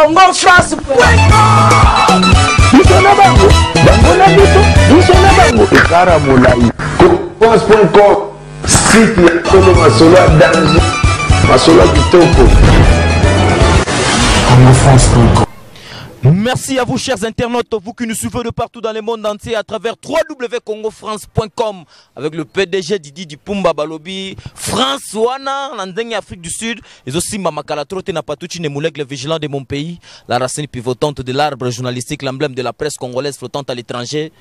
Congo France Biso na bango, bango na biso, biso na bango. Ekara molai. France.com site ya solo masolo ya danger, masolo ya kitoko. CongoFrance.com. Merci à vous chers internautes, vous qui nous suivez de partout dans le monde entier à travers www.congofrance.com avec le PDG Didi Dipumba Balobi, France wana na ndenge Afrique du Sud, ezosimba makala trop te na Patuchi Nemulek, le vigilant de mon pays, la racine pivotante de l'arbre journalistique, l'emblème de la presse congolaise flottante à l'étranger.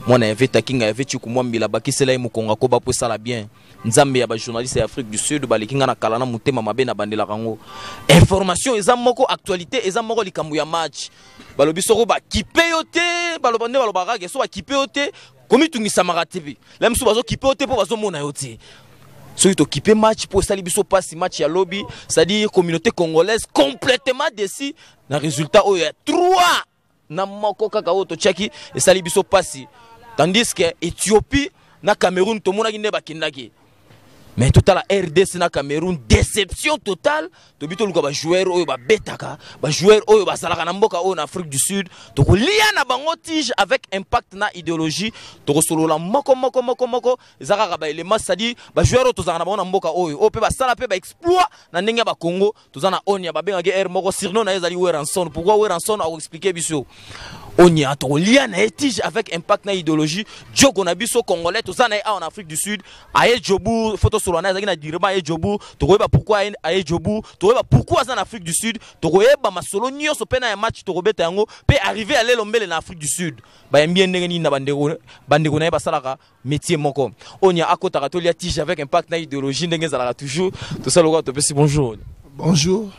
Mwana Hervé Takinga, Hervé Chikumwambila, bakisela ye mokongo akoba po esala bien. Nzambe ya ba journaliste ya Afrique du Sud baleki nga na kala na motema mabe na bandelaka yango. Information eza moko, actualité eza moko, likambo ya match. Balobi soko bakipe yo te, baloba nde balobaka ke so bakipe yo te, komitungisamaka te pe. La mosusu bazokipe yo te mpo bazomona yo te. Soki tokipe match mpo esali biso mpasi match ya lobi, c'est-à-dire communauté congolaise complètement déçue na résultat oyo ya 3 na moko kaka oyo totiaki, esali biso mpasi. Tandis que Ethiopie na Cameroun tomonaki nde bakendaki. Mais totala RDC na Cameroun, déception totale. Tobi toluka ba joueur oyo babetaka, ba joueur oyo bazalaka na mboka oyo na Afrique du Sud, tokolia na bango tige avec impact na idéologie, tokosolola moko moko moko moko, eza kaka ba élément, c'est-à-dire ba joueur oyo tozalaka na bango na mboka oyo, oyo pe basala pe ba exploit na ndenge ya ba Congo. Toza na Onya, babengaki R moko, surnom na ye ezali Werrason. Pourquoi Werrason? Akoexpliquer biso. Onya, tokolia na ye tige avec impact na idéologie. Djogo na biso congolais, toza na ye awa na Afrique du Sud, aye Joburg, photo solo na ezalaki na Durban, aye Joburg, tokoyeba pourquoi aye Joburg, tokoyeba pourquoi aza na Afrique du Sud, tokoyeba masolo nyonso pe na ya match tokobeta yango, pe arrivé ya lelo mbele na Afrique du Sud. Bayambi ye ndenge nini na bandeko na ye basalaka métier moko. Onya akotaka tolia tige avec impact na idéologie ndenge ezalaka toujours. Tosala lokola topesi bonjour. Bonjour.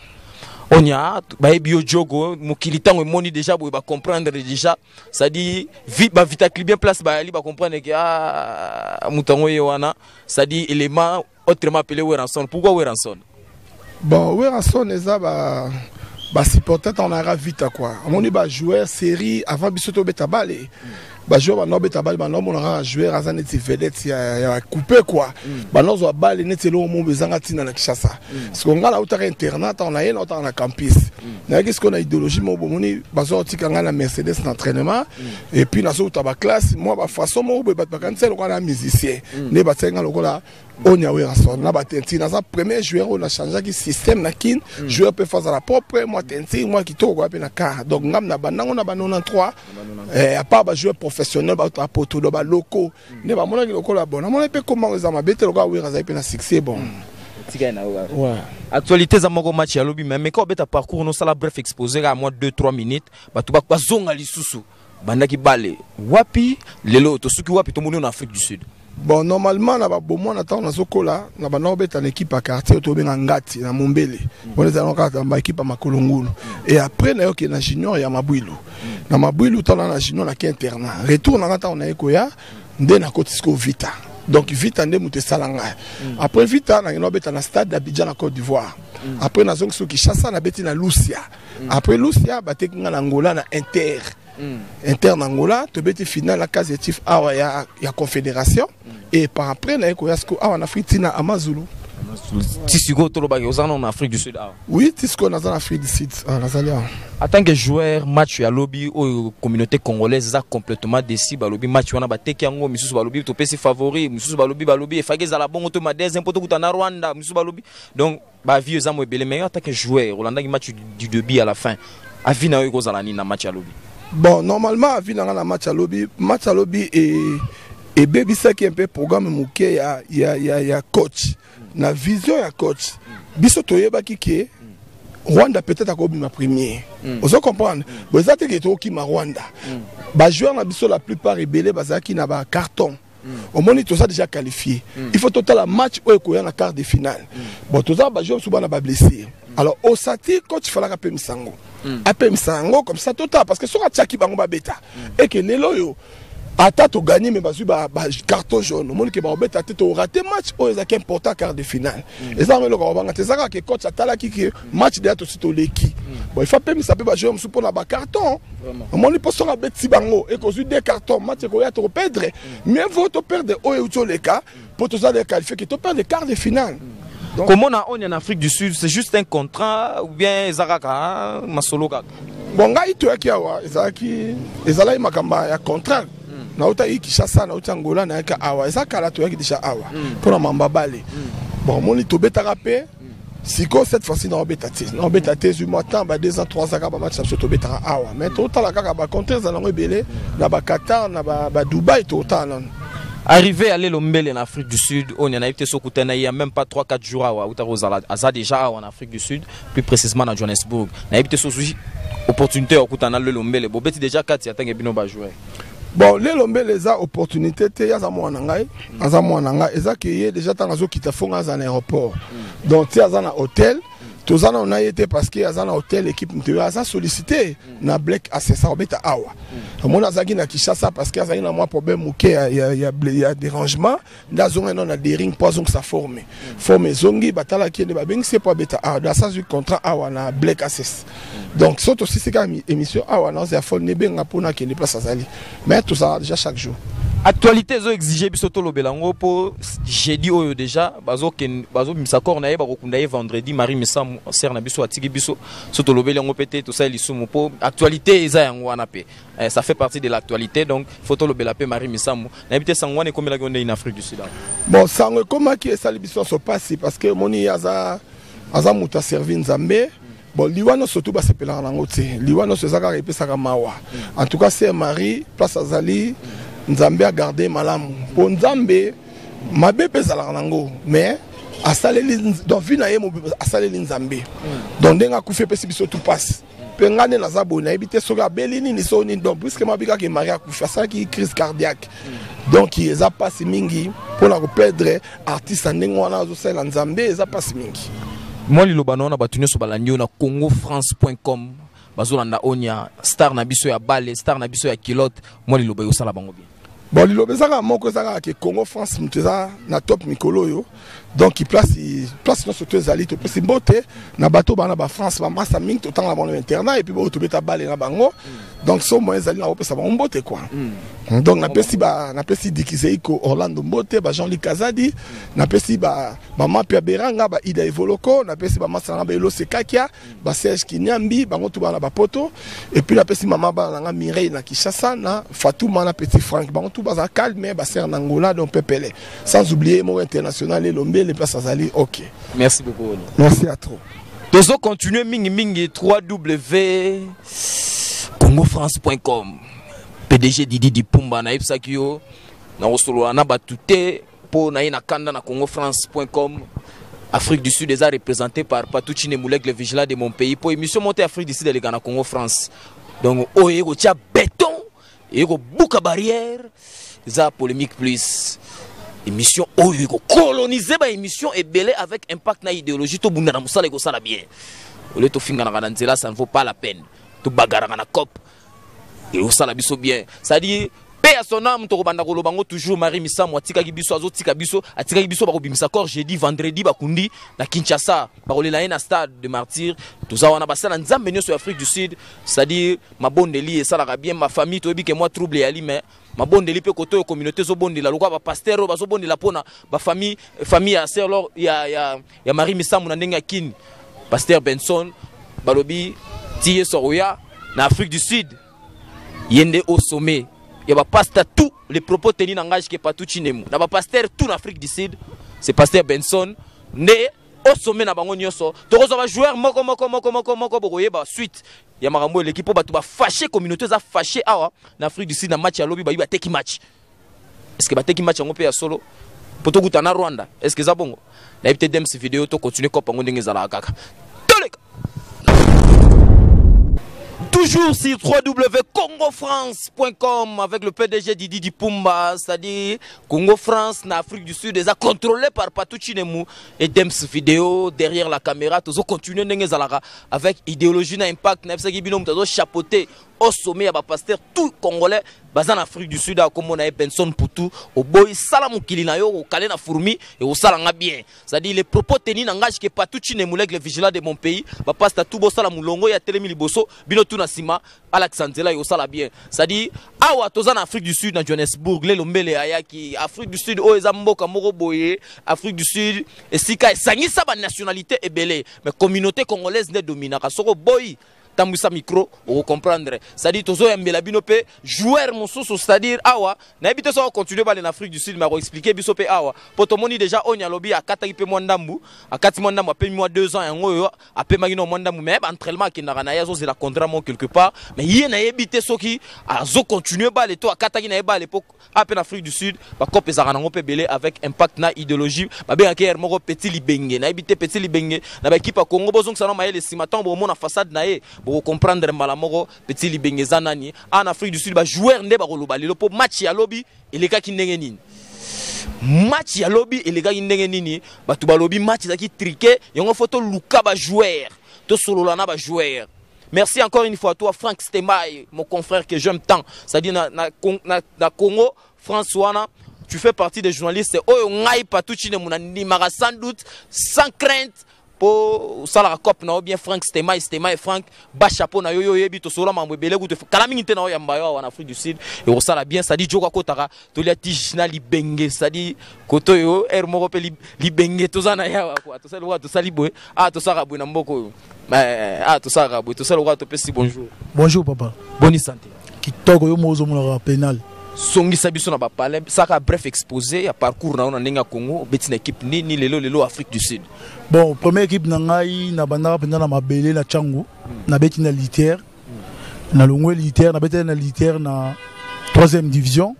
Onya, bayebi yo Djogo, mokili ntango emoni déjà boye ba comprendre déjà, c'est-à-dire ba Vita Club place bayali ba comprendre que ah moto yango ye wana, c'est-à-dire élément autrement appelé Werrason. Pourquoi Werrason? Bon, Werrason eza ba supporter on aura vite quoi. Amoni ba joueur série avant biso to beta balle. Ba joueur ba no beta balle ba no monaka joueur aza neti vedette ya couper quoi. Ba no zo balle neti lo mo bezanga tina na Kinshasa. Parce que ngala utaka internat on a yena utaka na campus. Na qu'est-ce qu'on a idéologie mo bomoni ba zo tika ngala na Mercedes na entraînement et puis na zo uta ba classe moi ba façon mo ba ba kanisa lokola na musicien. Ne ba tsenga lokola Onya Werrason na ba teinture naza premier joueur oyo na changeaki système na kin. Joueur pe faza la propre moi teinture moi kitoko kwa pe na car. Donc ngam na bandango na ba 93, à part ba joueur professionnel ba ta poto do ba locaux ne ba monaki lokola bon na monaki pe comment eza mabete lokola Werra azali pe na succès bon. Tika na yo. Ouais. Actualité za moko match ya lobi, mais quand beta parcours no sala bref exposé à moi 2-3 minutes, bato ba bazonga lisusu. Bandaki bale wapi lelo tosuki wapi tomoni na Afrique du Sud. Bon, normalement na ba bomo na tango nazokola na banda obeta na équipe ya quartier to benga ngati na Mombele. On est dans kaka ba équipe ya Makolongulu. Et après na yoke na junior ya Mabwilu. Na Mabwilu tala na junior na ki internat. Retour na ngata on a ekoya nde na kotisco Vita. Donc Vita nde mutu esala ngai. Après Vita na ngeno beta na stade d'Abidjan na Côte d'Ivoire. Après na zongi soki Kinshasa na beti na Lucia. Après Lucia bateki nga na Angola na Inter. Inter na Angola tobeti finale la case chief awa ya confédération. Et par après na ekoya siko awa na Afrique tina Amazulu. Ti siko tolobaki oza na Afrique du Sud awa. Oui, ti siko naza na Afrique du Sud. Ah, nazali awa. En tant que joueur, match ya lobi oyo communauté congolaise eza complètement déçue, balobi match wana bateki yango, misusu balobi topesi favori, misusu balobi balobi efaki ezala bongo to ma deuxième poto kuta na Rwanda, misusu balobi. Donc ba vie eza mo ebele, mais en tant que joueur, olandaki match du début à la fin. Avis na yo ekozala nini na match ya lobi? Bon, normalement avis na nga na match ya lobi, match ya lobi e ebebisaki un peu programme moke ya coach. Na vision ya coach, biso toyebaki ke Rwanda peut-être akobima premier. Ozo comprendre? Bon, eza te ke tokima Rwanda. Ba joueur na biso la plupart ebele bazalaki na ba carton. Omoni toza déjà qualifié. Il faut total match oyo ekoya na quart de finale. Bon, toza ba joueur souvent na ba blessé. Alors osati coach falaka apemisa yango. Apemisa yango comme ça total parce que soki atiaki bango ba beta. Et que lelo yo ata to gagner mais bazui ba carton jaune. Omoni ke ba beta te to rater match oyo ezaki important quart de finale. Eza ngo eloko banga te ezaka ke coach atalaki ke match déjà tosi toleki. Bon, il faut apemisa pe ba joueur mosusu mpona ba carton. Omoni mpo soki abeti bango ekozwi 2 cartons, match ekoya to perdre. Mieux vaut to perdre oyo euti oleka mpo toza de qualifié que to perdre quart de finale. Donc, Komona oyo en Afrique du Sud, c'est juste un contrat ou bien eza kaka masolo kaka? Bon, ngai toyaki awa, ezalaki makambo ya contrat. Nautaki Kinshasa, nauti Angola, nayaki awa, eza kala, toyaki déjà awa mpona mamba bale. Bon, omoni, tobetaka mpe. Sikoyo cette fois-ci naobeta te, naobeta te. Ezwi mwa temps, ba 2 ans, 3 ans kaka bamatch na biso tobetaka awa, mais totala kaka bacontrat eza nango ebele na baQatar, na baDubai, totala nano. Arrivé à Lelo Mbele en Afrique du Sud, on y en a été il y a même pas 3-4 jours awa, où aza déjà en Afrique du Sud, plus précisément à Johannesburg. Na évité opportunité okutana Lelo Mbele. Bobeti déjà 4 ya bino ba jouer. Bon, Lelo Mbele eza opportunité te, aza mwana ngai, aza mwana ngai. Eza ke ye déjà ntango azokita, fonga aza na aéroport, donc ti aza na hôtel, toza nano na ye te parce que aza na hôtel. Équipe moto aza sollicité na Black Aces, obeta awa. Omoni, azalaki na Kinshasa parce que azalaki na mwa problème moke ya dérangement, nde azongai nano na Daring mpo azongisa forme. Forme ezongi, batalaki ye nde babengisi ye mpo abeta awa. Donc asazwi contrat awa na Black Aces. Donc so tosisi kaka émission awa, naoza ya fone, nebenga mpona akende place azali, mais tozala déjà chaque jour. Actualité ezo exige biso tolobela yango mpo jeudi oyo déjà bazobimisa corps na ye, bakokunda ye vendredi. Marie Misamu, sœur na biso, atiki biso. So tolobeli yango mpe te, tosali lisumu, mpo actualité eza yango wana mpe. Ça fait partie de l'actualité, donc faut tolobela mpe Marie Misamu. Nayebi te sango wana ekomelaki yo ndenge na Afrique du Sud? Bon, sango ekomaki, esali biso nyonso mpasi parce que omoni, ye aza moto aservi Nzambe. Bon, liwa nyonso tu basepelaka nango te, liwa nyonso eza kaka epesaka mawa. En tout cas, sœur Marie, place azali, Nzambe agarde malamu, mpo Nzambe mabe mpe ezalaka nango, mais asaleli, donc vie na ye asaleli Nzambe. Donc ndenge akufi epesi biso tu mpasi. Mpe ngai nde naza boye, nayebi te soki abeli nini, so nini. Donc puisque mabi kaka Marie akufi, asalaki crise cardiaque, donc eza mpasi mingi mpona koperdre artiste ya ndenge wana azosalela Nzambe, eza mpasi mingi. Mwa liloba na wana, bato nyonso balandi yo na congofrance.com, bazolanda Onya, star na biso ya bale, star na biso ya kilote, mwa liloba ekosala bango bien. Bon, liloba eza kaka moko, eza kaka ke Congo France moto eza na top mikolo oyo. Donc place nyonso to ezali, topesi mbote na bato bana baFrance, bamasa mingi totanga na bango na internat, et puis oyo tobeta bale na bango. Donc so moyen ezali na kopesa bango mbote quoi. Donc napesi Dikizeiko Orlando mbote, ba Jean-Luc Kazadi, napesi bamapi ya Beranga, baida Evoloko, napesi bamasa nanga baelose Kakia, baSerge Kinyambi, bango tu bana bapoto. Et puis napesi mama bana nanga Mireille na Kinshasa, na Fatuma, na petit Frank, bango tu baza calme, basere na Angola, donc pepele. Sans oublier moko international Elombele, place azali, ok. Merci beaucoup, Oni. Merci à trop. Tozo continuer mingi mingi, 3w congofrance.com, PDG Didi Dipumba. Nayebisaki yo nakosolola na bato te mpo na ye na kanda na congofrance.com. Afrique du Sud eza représenté par Patou Chinemulek, le vigilant de mon pays, mpo émission monte Afrique du Sud eleka na Congo France. Donc oyo ekotia béton, ekobuka barrière, eza Polémique Plus, émission oyo ekocolonize baémission ebele avec impact na idéologie. Tobunda na mosala, ekosala bien. Ole tofinganaka na nzela, ça ne vaut pas la peine. Tobagaraka na cop, ekosala biso bien. C'est-à-dire, paix à son âme, tokobanda koloba ngo toujours. Marie Misamu atikaki biso, azotika biso, atikaki biso. Bakobimisa corps jeudi, vendredi bakundi na Kinshasa, bakolela ye na Stade de Martyr. Toza wana, basala Nzambe nyonso ya Afrique du Sud. C'est-à-dire mabondeli esalaka bien. Ma famille, toyebi ke mwa trouble eyali, mais mabondeli mpe kote oyo communauté ezobondela lokola bapaster oyo bazobondela mpona bafamille, famille ya sœur Lor, ya Marie Misamu na ndenge ya Kini. Pasteur Benson balobi ti ye soroya na Afrique du Sud, ye nde au sommet ya bapasteur. Tous les propos tenus n'engagent que Patou Chinemu. Na bapasteur tout na Afrique du Sud, c'est pasteur Benson nde au sommet na bango nyonso. Tokozwa bajoueur moko moko moko moko moko, bokoyeba suite ya makambo eleki, mpo bato bafâché, communauté eza fâché awa na Afrique du Sud. Na match ya lobi, bayi bateki match. Est ce que bateki match yango mpe ya solo mpo tokuta na Rwanda? Est ce que eza bongo? Nayebi te. Dems video, tocontinue kope yango ndenge ezalaka kaka. Toleka toujours sur www.congofrance.com avec le PDG Didi Dipumba, c'est-à-dire Congo France na Afrique du Sud, déjà contrôlé par Patou Chinemu et Dems Vidéo derrière la caméra. Toujours continuer ndenge ezalaka avec idéologie na impact, na bisaki bino mutu chapeauté au sommet ya ba pasteur tout congolais baza na Afrique du Sud, akomona ye Benson Putu. Oboyi, sala mokili na yo, okale na fourmi et osalanga bien. C'est-à-dire les propos tenus n'engagent que Patou Chinemulek, le vigilant de mon pays. Bapasta tout bosala mulongo ya telemi liboso bino tout na. nsima alakisa nzela ekosala bien. C'est-à-dire awa toza na Afrique du Sud, na Johannesburg. Lelo mbele ayaki Afrique du Sud oyo eza mboka moko boye. Afrique du Sud esika esangisa banationalité ebele, mais communauté congolaise nde dominaka. Soko boyi tambwisa micro, okocomprendre. C'est-à-dire tozoyambela bino mpe joueur mosusu. C'est-à-dire awa nayebi te soki akocontinue bale na Afrique du Sud, mais akoexplike biso mpe awa, mpo tomoni déjà oyo alobi akataki mpe mwa ndambu, akati mwa ndambu, apemi mwa 2 ans. Yango oyo apemaki na mwa ndambu, mais baentraînement akendaka na ye, azozela contrat moko quelque part. Mais ye nayebi te soki azocontinue bale to akataki na ye bale, mpo ape na Afrique du Sud bacope ezalaka nango mpe ebele avec impact na idéologie. Babengaki ere moko Petit Libenge. Nayebi te Petit Libenge na baekipe ya Congo. Bozongisa na mayele nsima, ntango bomona façade na ye, bokocomprendre mbala moko Petit Libenge eza nani. A na Afrique du Sud, bajoueur nde bakoloba lelo mpo match ya lobi elekaki ndenge nini. Match ya lobi elekaki ndenge nini? Bato balobi match ezalaki truqué. Yango fo toluka bajoueur, tosolola na bajoueur. Merci encore une fois à toi, Franck Stemay, mon confrère que j'aime tant. C'est-à-dire, na Congo, France wana, tu fais partie des journalistes. Oyo ngai patuchi ne muna ndimaka sans doute, sans crainte, po osalaka cope na yo bien. Frank Stemay, Stemay Frank, bachapeau na yo. Yo oyebi, tosolola mambo ebele kutu. Kala mingi te na oyamba yo awa na Afrique du Sud, ekosala bien. C'est-à-dire joko akotaka tolia tige na Libenge. C'est-à-dire kote oyo aire moko mpe Libenge toza na yawa kwa tosali lokola tosali boye. Ah, tosalaka boye na mboka oyo. Ah, tosalaka boye, tosali lokola topesi bonjour. Bonjour papa. Boni santé? Kitoko, yo moko ozomonaka penal. Songisa biso na bapalin, saka bref exposé ya parcours na yo na ndenge ya Congo. Obeti na équipe nini? Lelo lelo Afrique du Sud. Bon, première équipe na ngai, nabandaka mpenza na mabele na Tshangu. Nabeti na Litière, nalongwe Litière, nabetaki na Litière na troisième division.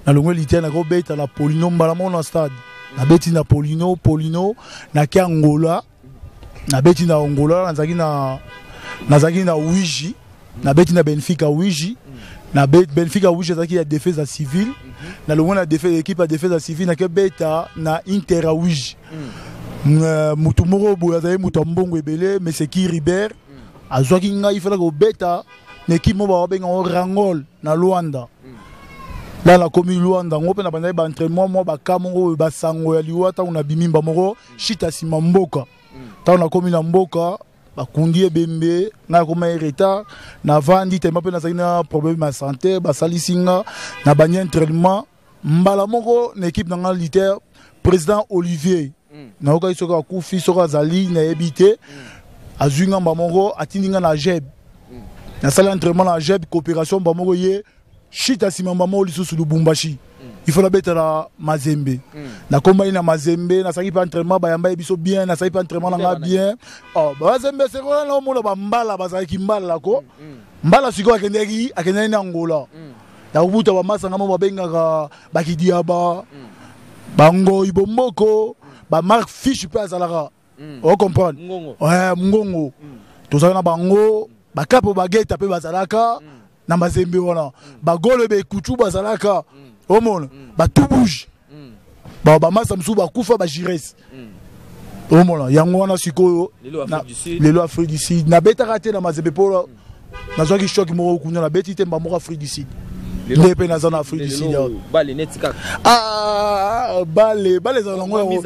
Nalongwe Litière, nakobeta na Polino mbala moko na stade. Nabeti na Polino, Polino nake Angola, nabeti na Angola, nazalaki na Uíge, nabeti na Benfica Uíge. Na Benfica Uíge ezalaki ya Defesa Civile. Nalongwe na équipe ya Defesa Civile, nakebeta na Inter ya Uíge. Mutu moko boye azali moto ya mbongo ebele, meseki Ribert, azwaki ngai falaki kobeta na équipe moko babenga Rangol na Luanda. La nakomi Luanda yango mpe na bandaki baentraînement mwa baka moko oyo basango ya liwa. Ntango nabimi mba moko shita nsima mboka, ntango nakomi na mboka, bakundi ebembe ngai, akoma ye retard. Navandi tema mpe nazalaki na problème ya santé, basalisi nga na bandi entraînement mbala moko na équipe na nga Liter. Président Olivier, nayokaki soki akufi, soki azali, nayebi te. Azwi nga mba moko, atindi nga na Jeb, nasali entraînement na Jeb coopération. Mba moko ye shita nsima, mba moko lisusu Lubumbashi, il faut nabeta na Mazembe. Nakomaki na Mazembe, nasalaki mpe entraînement, bayamba ye biso bien, nasali mpe entraînement na nga bien. Oh, Mazembe sekola na omona bambala bazalaki mbala ko mbala. Sikoyo akendaki na Angola, nakobuta bamasanga mo babengaka bakidiaba, bangoi bomboko, bamark fiche mpe azalaka, ocomprendre, ngongo. Tozalaki na bango, bakapo bageta mpe bazalaka na Mazembe wana, bagolo bekutu bazalaka, omona batubouge, bamasa mosusu bakufa, bagires, omona yango wana. Sikoyo lelo Afrique du Sud, nabetaka te na Mazembe mpo nazwaki choc moko kuna, nabeti te mba moko. Afrique du Sud nde mpe naza na Afrique du Sud. Ah, bale bale ezalaka nango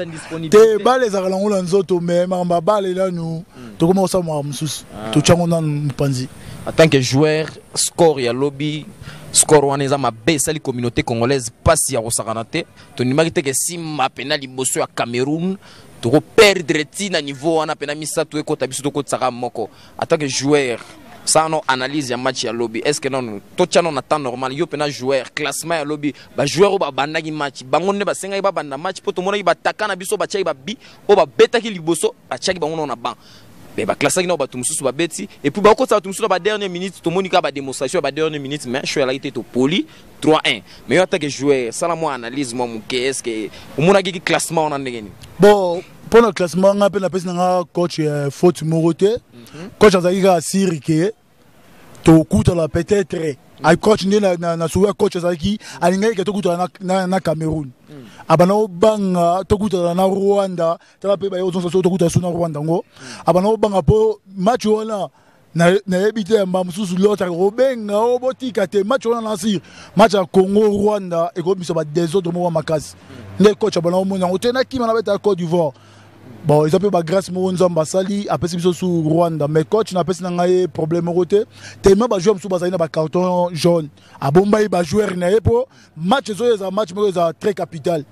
te, bale ezalaka nango na nzoto, mais makambo ya bale nanu tokoma kosala makambo mosusu, totyango nanu mopanzi. En tant que joueur, score ya lobi, score wana eza mabe, esali communauté congolaise mpasi ya kosakana te. Tondimaki te ke nsima mpena liboso ya Cameroun tokoperdre ti na niveau wana mpena misato ekota, biso tokotisaka moko. En tant que joueur, sala no analyse ya match ya lobi. Est ce que nanu totya no na temps normal, yo mpena joueur, classement ya lobi, bajoueur oyo babandaki match, bango nde basengaki babanda match? Mpo tomonaki bataka na biso batiaki babi oyo babetaki liboso, batiaki bango nano na banc, mais baklasaki nao bato mosusu babeti, et puis bakotisa bato mosusu na badernière minute. Tomoni kaka badémonstration ya badernière minute, mais show elaki te, topoli 3-1. Mais yo en tant que joueur, sala mwa analyse mwa moke. Est ce que omonaki classement wana ndenge nini? Bon, mpo na classement, nga mpe napesi na nga coach faute moko te. Coach azalaki kaka siri ke tokutana peut-être. Coach nde na suka, coach azalaki alingaki ke tokutana na Cameroun, abanda kobanga tokutana na Rwanda. Tala mpe baye ozonsa so tokutana so na Rwanda ngo, abanda kobanga mpo match wana nayebi te yamba mosusu lotaka kobenga o botika te match wana na sir match ya Congo Rwanda ekobimisa badésordre moko makasi. Nde coach abanda komona yango te, nakima nabeta Côte d'Ivoire. Bon, eza mpe bagrâce moko Nzambe asali, apesi biso su Rwanda. Mais coach, napesi na ngai problème moko te, tellement bajoueur mosusu bazali na bacarton jaune, abombai bajoueur na ye mpo match ezoyo eza match moko eza très capital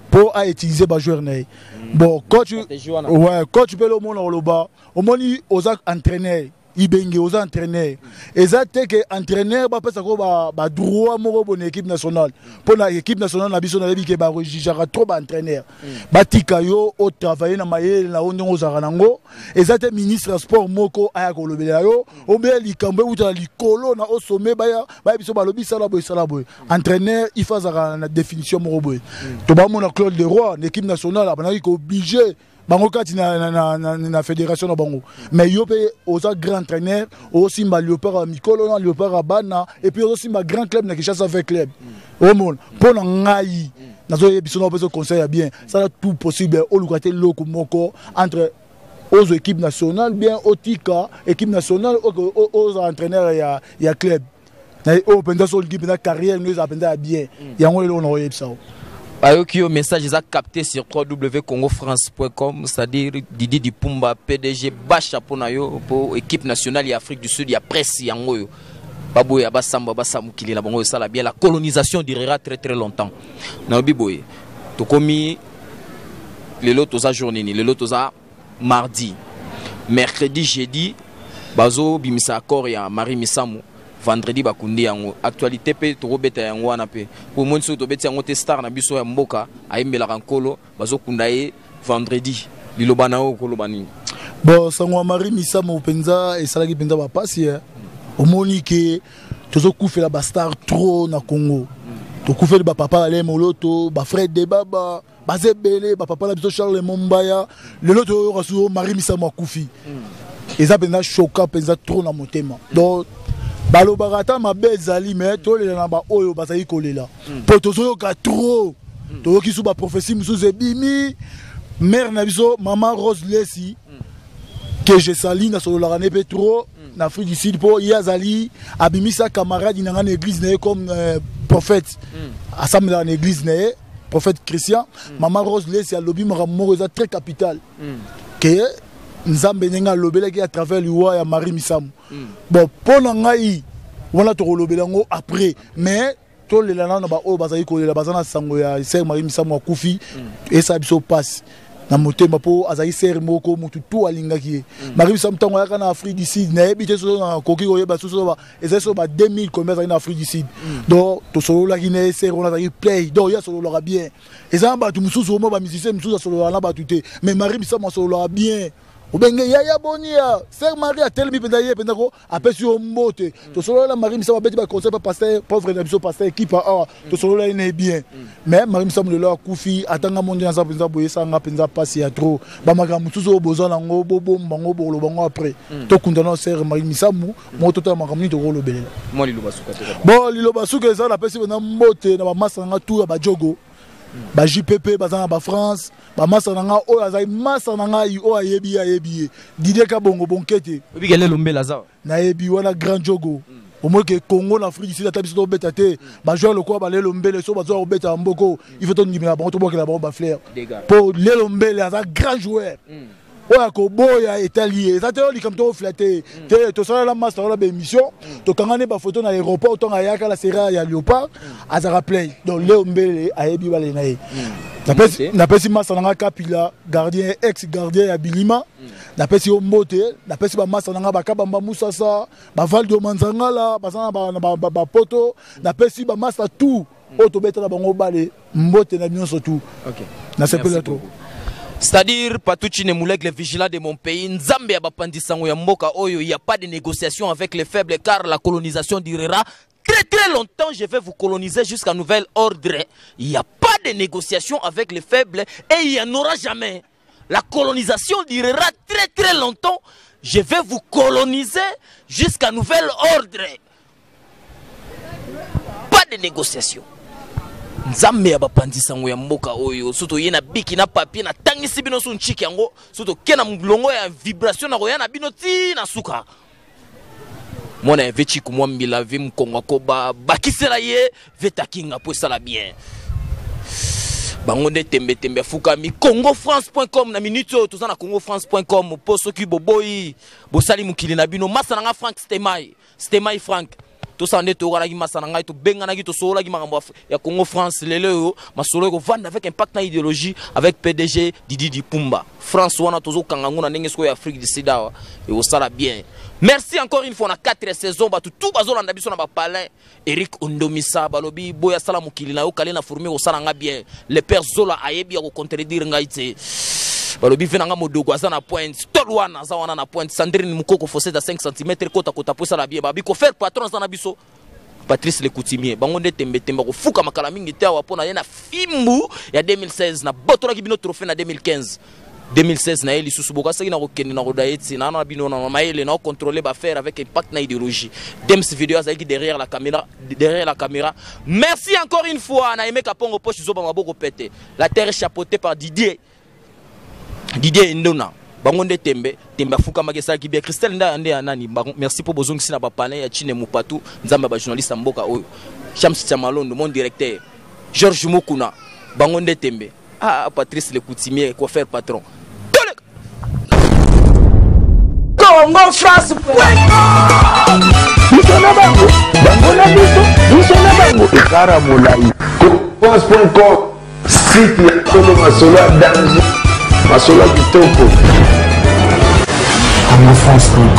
mpo autiliser bajoueur na ye. Bon, coach, ouais, coach mpe lomona koloba, omoni oza entraîneur, Ibenge oza entraîneur, eza te ke entraîneur bapesaka badroit moko boye na équipe nationale. Mpo na équipe nationale na biso, nayebi ke barejugeaka trop baentraîneur. Batika yo otravaille na mayele na yo ndenge ozalaka nango. Eza te ministre ya sport moko aya kolobelela yo, obeya likambo euta na likolo na osome, baya baya biso balobi sala boye, sala boye. Entraîneur, il faut azalaka na définition moko boye. Tobamona Claude Leroy na équipe nationale, abandaki kooblige bango kati na fédération na bango. Mais yo mpe oza grand entraîneur, osimba Léopard ya mikolo na Léopard ya bana, et puis ozosimba grand club na Kinshasa, V Club. Omona, mpo na ngai nazoyebi biso na opesa conseil ya bien: sala tout possible, oluka te eloko moko entre ozwa équipe nationale bien, otika équipe nationale, ozala entraîneur ya club oyo mpenza. So olingi mpenza carrière no ezala mpenza ya bien, yango eloko na koyebisa o. Bayoki yo, message eza capté sur www.congofrance.com, c'est-à-dire Didi Dipumba, PDG Bacha, mpo na yo, mpo équipe nationale ya Afrique du Sud ya presse yango oyo baboya basamba basa mokili na bango esala bien. La colonisation durera très très longtemps. Nayobi boye, tokomi lelo, toza jour nini lelo? Toza mardi, mercredi, jeudi bazobimisa accord ya Marie Misamu, vendredi bakundi yango. Actualité mpe tokobeta yango wana mpe, po omoni soki tobeti yango te, star na biso ya mboka ayembelaka nkolo, bazokunda ye vendredi. Liloba na yo, okoloba nini? Bon, sango ya Marie Misamu mpenza esalaki mpenza bapasi. Omoni ke tozokufela bastar trop na Congo. Tokufeli bapapa Ale Moloto, bafrère Debaba, baza ebele, bapapa na biso Charles Mombaya. Lelo toyoka su Marie Misamu akufi, eza mpenza choquant mpenza trop na motema. Donc balobaka ata mabe ezali, mais tolela na baoyo bazali kolela, mpo tozoyoka trop. Toyoki su baprophétie mosusu ebimi. Mare na biso, mama Rose Lesi, que je sali, nasololaka ne mpe trop na Afrique du Sud, mpo ye azali abimisa camarade na ngai na église na ye comme prophète, asambelaka na église na ye, prophète Christian. Mama Rose Lesi alobi makambo moko eza très capital, ke Nzambe ndenge alobelaki à travers liwa ya Marie Misamu. Bon, mpo na ngai wana tokolobela yango après, mais tolela nano baoyo bazali kolela, baza na sango ya sœur Marie Misamu akufi. Esala biso mpasi na motema, mpo azali sœur moko motu tu alingaki ye. Marie Misamu, ntango ayaka na Afrique du Sud, nayebi te soso nakoki koyeba soso ezali so ba 2000 combien azali na Afrique du Sud. Donc tosololaki na ye, sœur wana azalaki play. Donc ye asololaka bien. Eza na bato mosusu omo bamusicien mosusu asololaka na bato te, mais Marie Misamu asololaka bien. Obenge yaya, boni ya sœur Marie, atelemi mpenza, ye mpenza ko apesi yo mbote. Tosolola Marie Misamu, abeti baconseil pa pasteur pauvre na biso, pasteur ekipe awa, tosolola ye na ye bien. Mais Marie Misamu lelo akufi, atanga mo nde naza mpenza boye, esanga mpenza mpasi ya trop. Bamakambo mosusu oyo boza nango, bobomba bango, bokoloba bango après. Tokunda na sœur Marie Misamu moko, totala makambo nini tokolobelela. Bon, liloba suka eza, napesi mpenza mbote na bamasa nanga tu ya bajogo, ba JPP baza na bafrance, bamasa na nga oyo azali masa na ngai oyo ayebi ye, ayebi ye, Didie Kabongo Bonkete. Oyebiki lelo mbela aza. Nayebi wana grand jogo. Omoi ke Congo na Afrique du Sud, ata biso tobeta te, bajoueur lokola balelo mbele so bazwa kobeta ya mboko, il faut tondimela bango, tobwakela bango bafleur, mpo lelo mbele aza grand joueur oyo akoboya etali ye. Eza te oyo likambo tokoflatter te. Tosalala master wana baémission, tokangani bafoto na aéroport ntongo ayaka la sera ya Léopard, azalaka play. Donc leo mbele ayebi bale na ye. Napesi masa na nga Kapila, gardien, ex gardien ya Bilima, napesi yo mbote. Napesi bamasa na nga Bakabamba Musasa, Bavaldo Manzangala, baza na bapoto. Napesi bamasa tout oyo tobetala bango bale, mbote na nyonso tout. Nasepela trop. C'est-à-dire, Patouchi Nemoulek, le vigilant de mon pays, Nzambe ya bapandisango ya mboka oyo, il n'y a pas de négociation avec les faibles car la colonisation durera très très longtemps. Je vais vous coloniser jusqu'à nouvel ordre. Il n'y a pas de négociation avec les faibles et il n'y en aura jamais. La colonisation durera très très longtemps. Je vais vous coloniser jusqu'à nouvel ordre. Pas de négociation. Nzambe ya bapanzisango ya mboka oyo, so toye na biki na papier, natangisi bino so ntshiki yango, so toke na molongo ya vibration na koya na bino ti na suka. Mwana ya ve Chiku mwa mbila ve mokongo akoba bakisela ye ve takinga mpo esala bien. Bango nde tembe tembe afukami. Congofrance.com na minute oyo toza na congofrance.com mpo soki boboyi bosali mokili na bino. Masa na nga Frank Stemay, Stemay Frank. Tosala nde toyokanaki masa na ngai, tobenganaki, tosololaki makambo ya Congo France. Lelo oyo masolo ekovanda avec impact na idéologie avec PDG Didi Dipumba. France wana tozokanga yango na ndenge sikoyo ya Afrique du Sud awa ekosala bien. Merci encore une fois na 4 saisons bato tout bazolanda biso na bapalin. Eric Ondomisa balobi boya sala mokili na yo kale na fourmi kosala nga bien. Le père Zola ayebi ya kocontredire ngai te. Balobi ve na nga modogo aza na pointe. Tol wana aza wana na pointe. Sandrine Mukoko fossé à 5 cm kota kota posa la bien. Babi ko faire patron aza na biso. Patrice Le Coutumier bango nde tembe tembe kofuka makala mingi te awa pona ye na fimbu ya 2016 na botolaki bino trophée na 2015. 2016 na ye lisusu bokasaki na kokende na koda ye ti na na bino na mayele na contrôler ba faire avec impact na idéologie. Dems vidéo azalaki derrière la caméra, derrière la caméra. Merci encore une fois na Aimé Kapongo poche zoba maboko pete. La terre est chapeautée par Didier. Didier Ndona. Bango nde tembe, tembe afukamaki esalaki bien. Christelle Ndaya nde ya nani? Bango, merci po bozongisi na ba palais ya Chine Mupatu, Nzambe ba journaliste ya mboka oyo. Shams Chamalondo, mon directeur. Georges Mukuna, bango nde tembe. Ah, Patrice le coutumier, coiffeur patron. Congo France. Biso na bango, bango na biso, biso na bango. Ekara molai. France.com, site ya solo masolo ya danger, masolo ya kitoko. Congo France.com.